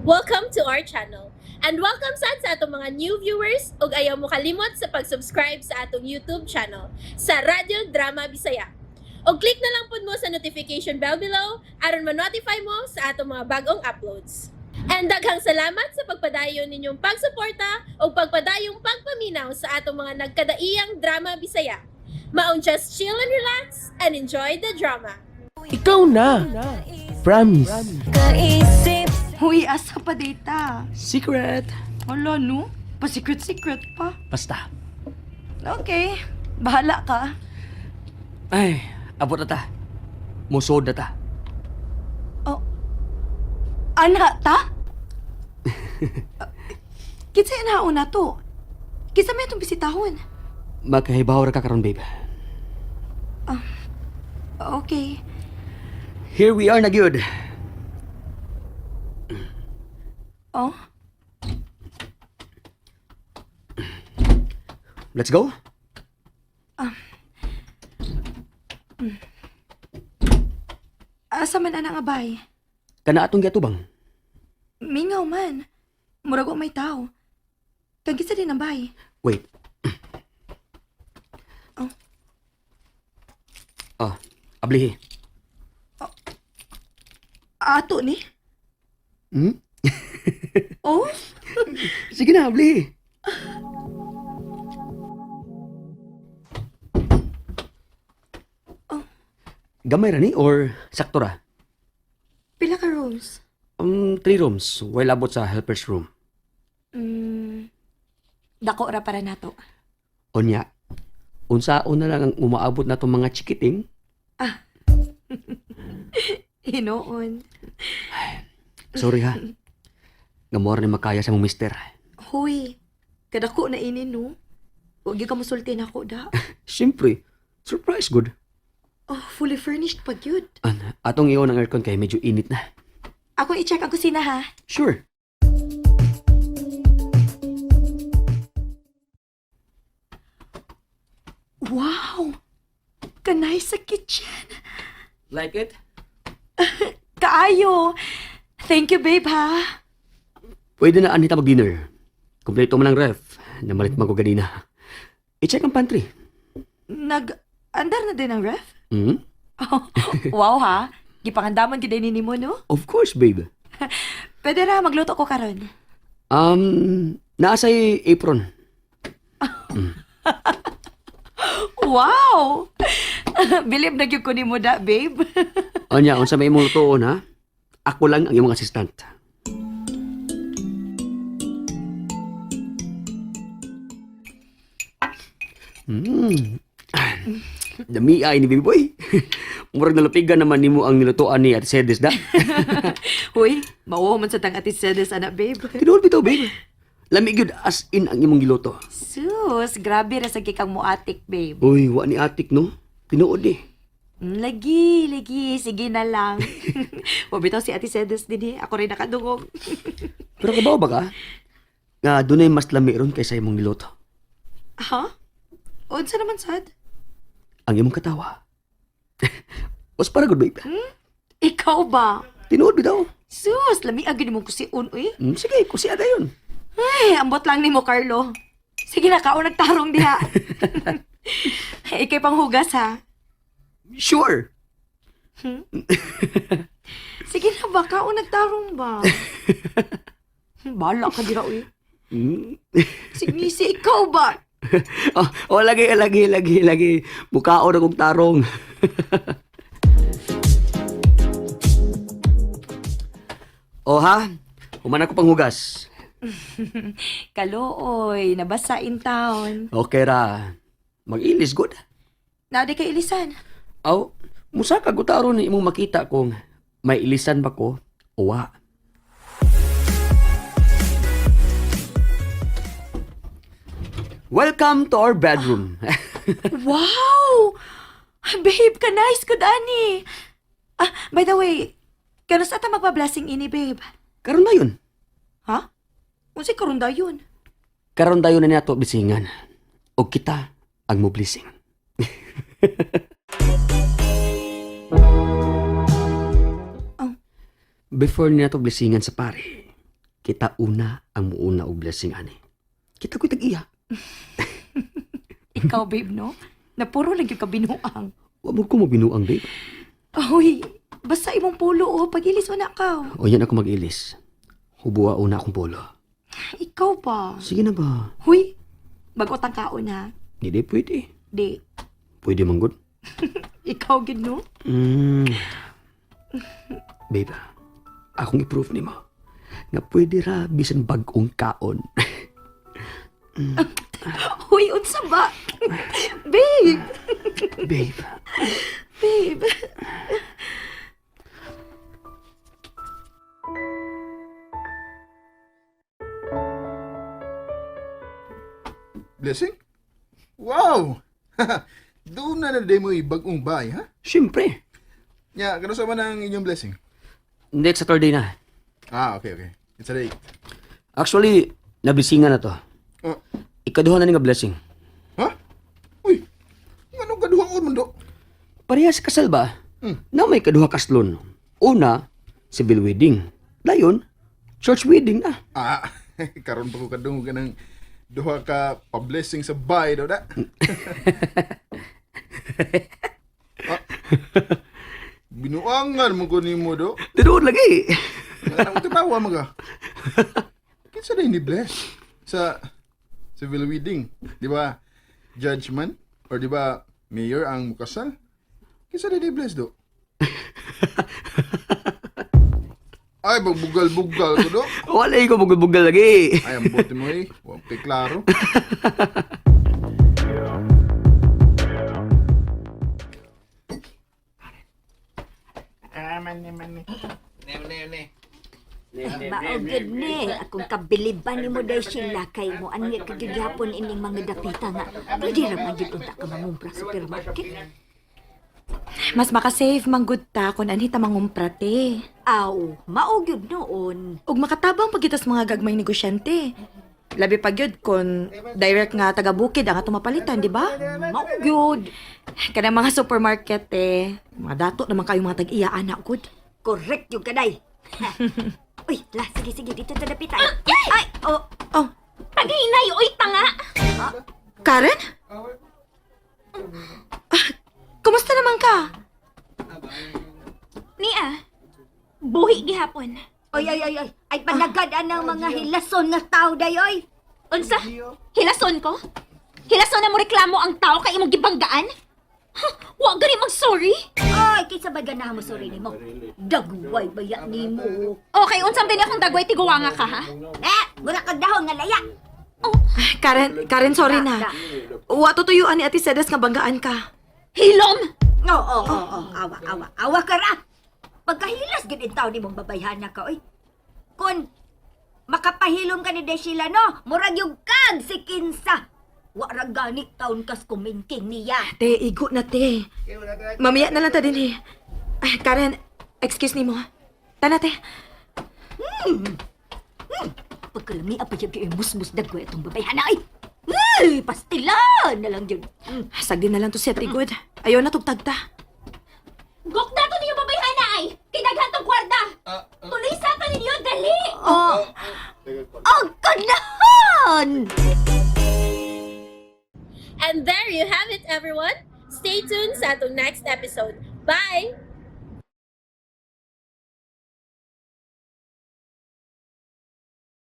Welcome to our channel. And welcome sad sa atong mga new viewers ug ayaw mo kalimot sa pag-subscribe sa atong YouTube channel sa Radyo Drama Bisaya. Og click na lang pud mo sa notification bell below aron ma-notify mo sa atong mga bagong uploads. And daghang salamat sa pagpadayon ninyong pagsuporta ug pagpadayong pagpaminaw sa atong mga nagkadaiyang drama Bisaya. Maong just chill and relax and enjoy the drama. Ikaw na. Promise. Kaisip. Huy, asa pa data? Secret. Hala, no? Pa-secret-secret pa. Basta. Okay, bahala ka. Ay, abot na ta. Musod na ta. Oh, ana ta? Kinsa yan na to? Kinsa may itong bisitahon? Makahibaw ra ka karon, babe. Okay. Here we are na gyud. Oh, Let's go. Asa man ana nga bay? Kana atong giatubang. Mingaw man. Murag wa may tao. Kang kinsa din ang bay? Wait. Oh. Ah, ablihi. Ato ni? Hmm? Oh? Sige na, ablihi. Oh. Gamay ra ni or sakto ra? Pila ka rooms? Three rooms. While abot sa helper's room. Dako ra para nato. Onya, unsaon na lang ang umaabot na itong mga chikiting? Hinoon. Sorry ha. Ngamora ni makaya sa mong mister. Huy, kadako na ini no. Huwag gyud ka musulti nako da. Siyempre, surprise good. Oh, fully furnished pa gyud. An, atong iyon ang aircon kay medyo init na. Ako i-check ang kusina ha. Sure. Wow! Kanay sa kitchen. Like it? Kaayo. Thank you, babe, ha. Pwede na anita mag-dinner. Kompleto man ang ref. Namalit man ko ganina. I-check ang pantry. Nag andar na din ang ref? Hmm? Oh, wow ha. Gipangandaman gid ni mo no. Of course, babe. Pwede ra magluto ko karon. Naasay apron. Wow! Bilib na gyud ko nimo da, babe. Onya, unsa may imong lutoon ha? Ako lang ang imong assistant. Dami ay ni baby boy. Murag nalupigan naman nimo ang nilutoan ni Ate Sedes da. Huy, mauwaw man sa tang Ate Sedes ana, babe. Tinuod bitaw, babe. Lami gyud as in ang imong giluto. Sus, grabe ra sa kang muatik, babe. Uy, wa ni atik no. Tinuod eh. Lagi, lagi. Sige na lang. Wa bitaw si Ate Sedes din eh. Ako rin nakadungog. Pero kabaw ba ka? Nga dunay mas lami ron kaysa imong niluto. Ha? Unsa naman sad? Ang imong katawa. Was para good, babe. Ikaw ba? Tinuod bitaw. Sus, lami agad mo kusiun uy. Sige, kusi ada yun. Ay, ambot lang nimo Carlo. Sige na, kaon nagtarong diha. Ikay panghugas ha. Sure. Sige na ba, kaon nagtarong ba? Bala ka dira uy. Sige, si ikaw ba? Oh, lagi, lagi, lagi, lagi. Mukhaon akong tarong. Oh ha, human ako panghugas. Kalooy, nabasa in town. Okay ra. Mag-ilis, good. Naadi kay ilisan. Aw, musaka gutaro ni imong makita kung may ilisan ba ko o wa. Welcome to our bedroom. Wow! Babe, ka nice good ani. Ah, by the way, kanus ata magpa-blessing ini, babe? Karon na yun. Ha? Unsay karon dayon? Karon dayon na nato bisingan. O kita ang mo blessing. Oh. Before ni nato blessingan sa pare, Kita una ang muuna og blessing ani. Kita ko'y tag-iya. Ikaw, babe, no? Napuro lang yung kabinuang. Wa mo ko magbinuang, babe. Uy, basta imong pulo, oh. Pag-ilis mo na ka. O yan ako mag-ilis. Hubuwa una akong polo. Ikaw pa. Sige na ba? Huy, bagot ang kaon, ha? Hindi pwede. Di, Pwede manggod. ikaw gid no? Babe, akong i-proof nimo nga pwede ra bisan bag-ong kaon. Huy, unsa ba? Babe! Babe, Babe! Blessing? Wow! Doon na na mo ibagong bahay, ha? Siyempre. Nya, kano sa man ang inyong blessing? Next Saturday na. Ah, okay, okay. It's a date. Actually, nabisingan na to. Oh, Ikaduha na ni nga blessing. ha? Uy, anong kaduha ko mundo? Parehas kasal ba? Hmm. Na may kaduha kaslon. Una, civil wedding. Dayon, church wedding na. Ah, karon pa ko kadungog ka ng duha ka pa-blessing sa bahay daw da. Ah, binuangan mo ko nimo do. Tinuod lagi. Anong tibawa mo ka? Kinsa day ni bless sa civil wedding, di ba? Judgment or di ba mayor ang mukasal? Kinsa day ni bless do? Ay, magbugal-bugal ko do. Wala ko bugal-bugal lagi. Ay, ang bote mo eh. Huwag kay klaro. Maugid ni, akong kabiliban nimo day sila kay mo ani ka gihapon ining mga dapita nga. Pwede ra man jud unta ka mangumpra sa supermarket. Mas makasave manggod ta kung anhi ta mangumpra, te. Aw, maugid noon. Ug makatabang pagitas mga gagmay negosyante. Labi pa gyud kung direct nga taga bukid ang atong mapalitan, di ba? Maugid. Kanang mga supermarket eh, mga dato naman kayo mga tag-iya anak gud. Correct yung kaday. Uy, la, sige, sige, dito ta dapita. Ay, oh, Oh, Paghinay, oy tanga! Karen? Ah, kumusta naman ka? Nia, buhi gihapon. Oy, ay, ay, ay, ay, panagad anang mga hilason nga tao day, oy. Unsa? Hilason ko? Hilason na mo reklamo ang tao kay imong gibanggaan? Huh, wa gani mag-sorry? Ay, kinsa ba ganahan mo sorry nimo? Dagway baya nimo. Okay, unsam din akong dagway tiguwanga ka ha? Eh, mura kag dahon nga laya. Ah, Karen, Karen, sorry na. Wa tutuyuan ni Ate Sedes nga banggaan ka. Hilom! Oo, oo, oo, awa, awa, awa ka ra. Pagkahilas gid in taon nimong babayhana ka, oy. Kun makapahilom ka ni Desila, no? Murag yung kag si Kinsa. Wa ra gani taon kas kumingking niya. Te, igo na te. Mamaya na lang ta din eh. Ay, Karen, excuse nimo. Tana te. Pagkalami pa siya kay musmus dagway atong babayhana, ay. Uy, pastilan na lang yun. Sagdi na lang to si Ate Good. Ayaw na tugtag ta. Gok na to ninyo babayhana ay! Kay daghan tong kwarta! Tuloy sa to ninyo, dali! Oh. Ang kanahan! And there you have it, everyone! Stay tuned sa atong next episode. Bye!